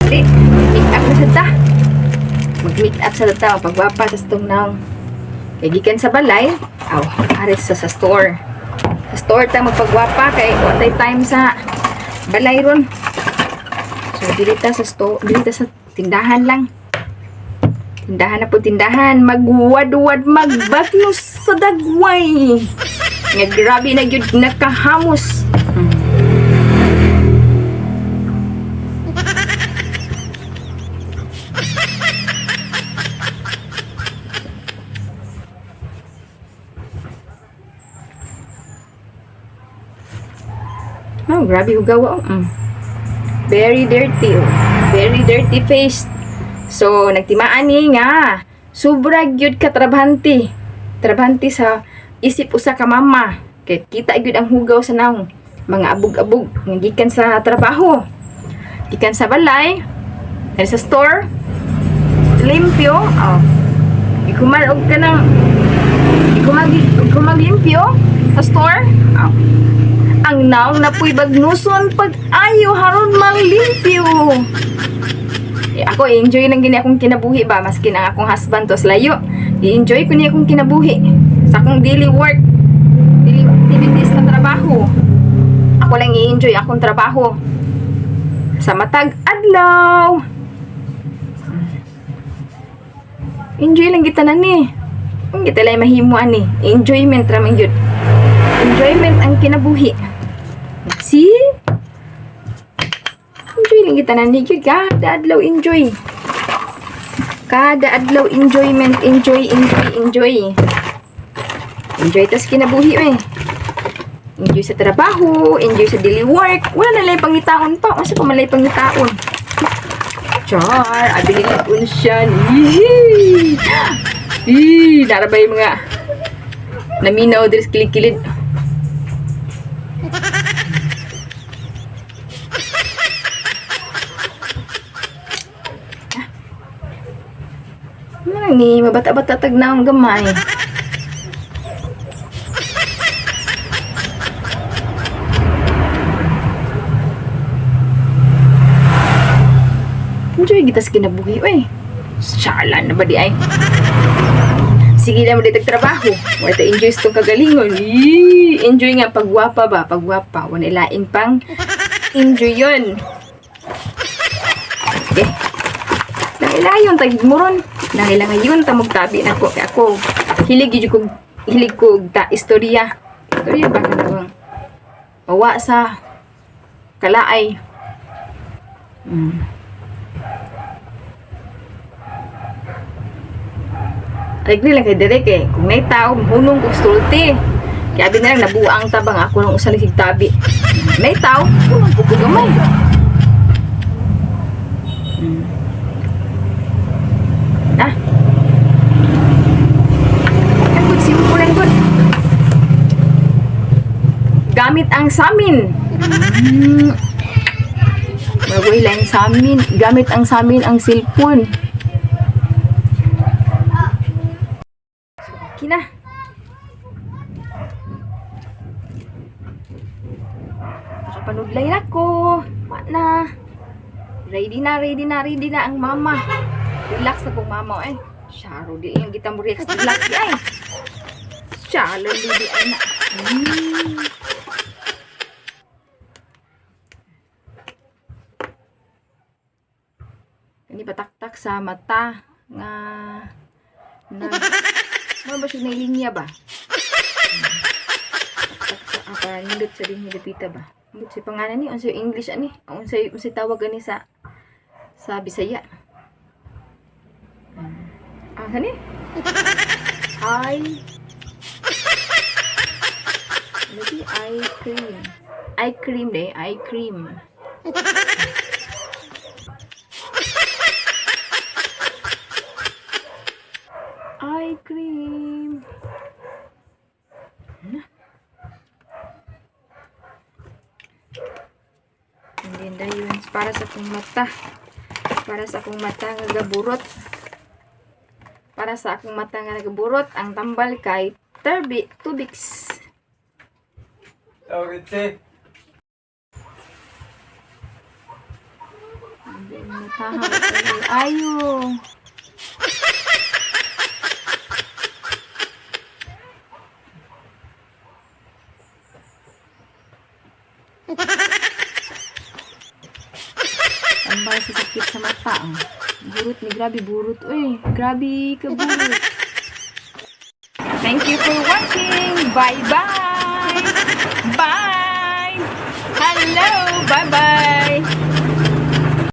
Di, make up na sa ta. Mag-make up sa ta, pagwapa sa tong naong. Kay gikan sa balay, aw, aris sa store. Sa store ta magpagwapa kay wa tay time sa balay ron. So dili ta sa store, dili ta sa tindahan lang. Tindahan na po tindahan, magwad-wad magbagnos sa dagway. Nga grabe na gyud nakahamos. Oh, grabe hugawa. Oh. Very dirty. Oh. Very dirty face. So, nagtimaan ni nga. Sobra gyud ka trabahante. Trabahante sa isip usa ka mama. Kay kita gyud ang hugaw sa naong. Mga abog-abog nga gikan sa trabaho. Gikan sa balay, dali sa store. Limpyo. Oh. Ikuman og kanang ikumag ikumaglimpyo sa store. Oh. Ang naong napuy bagnuson pag ayo haron malimpyo. Eh, ako enjoy lang gini akong kinabuhi ba maskin ang akong husband tos layo. I-enjoy ko niya akong kinabuhi sa akong daily work, daily activities sa trabaho. Ako lang i-enjoy akong trabaho. Sa matag adlaw. Enjoy lang kita na ni. Ang kita lang mahimo ani. Enjoyment ra man gyud. Enjoyment ang kinabuhi. See? Enjoy lang kita na ni gyud. Kada adlaw enjoy. Kada adlaw enjoyment, enjoy, enjoy, enjoy. Enjoy tas kinabuhi eh. Enjoy sa trabaho, enjoy sa daily work. Wala na lang pangitaon pa. Unsa pa man lay pangitaon? Char, abi nilipon siya. Yee! Yee! Narabay mga naminaw diri sa kilid-kilid. Ano lang ni, mabata-bata tag naong gamay. Enjoy kita sa kinabuhi, oy. Shala na ba di ay? Sige lang mo di tagtrabaho. Wala ta enjoy sa itong kagalingon. Yee! Enjoy nga pagwapa ba? Pagwapa. Wala lain pang enjoy yun. Okay. Nangilayon tag moron. Nangilangayon ta magtabi na ko. Kaya ako hilig gyud ko hilig ko og ta istorya. Istorya ba kanang mawa sa kalaay. Aligni lang kay Derek eh. Kung may tao, hunong kong sulti. Kaya abi na lang, nabuang tabang ako nung usa lang tabi. May tao, hunong ko gamay. Ah. Ang good, simple lang good. Gamit ang samin. Mabuhay lang samin. Gamit ang samin ang cellphone. Okay na. Nakapanudlay na ko. Wa na. Ready na, ready na, ready na ang mama. Relax na pong mama eh. Sharo, di lang kita mo relax, relax di ay. Shalo, di di ay na. Kani pataktak sa mata nga na mo ba siya linya ba? Taktak sa para nindot sa dinhi dapita ba? Ambot sa pangalan ni unsa yung English ani? Unsa unsa tawag ani sa Bisaya? Ah, sani? Eye. Ano di? Eye cream. Eye cream de, eye cream. Eye cream. Na. And then dayon para sa akong mata. Para sa akong mata nga gaburot. Para sa akong mata nga nagaburot ang tambal kay Terbi Tubix. Tawag ite. Nataha ayo. Tambal sa sakit sa mata. Oh. Burot ni, grabe burot. Uy, grabe ka burot. Thank you for watching. Bye-bye. Bye. Hello. Bye-bye.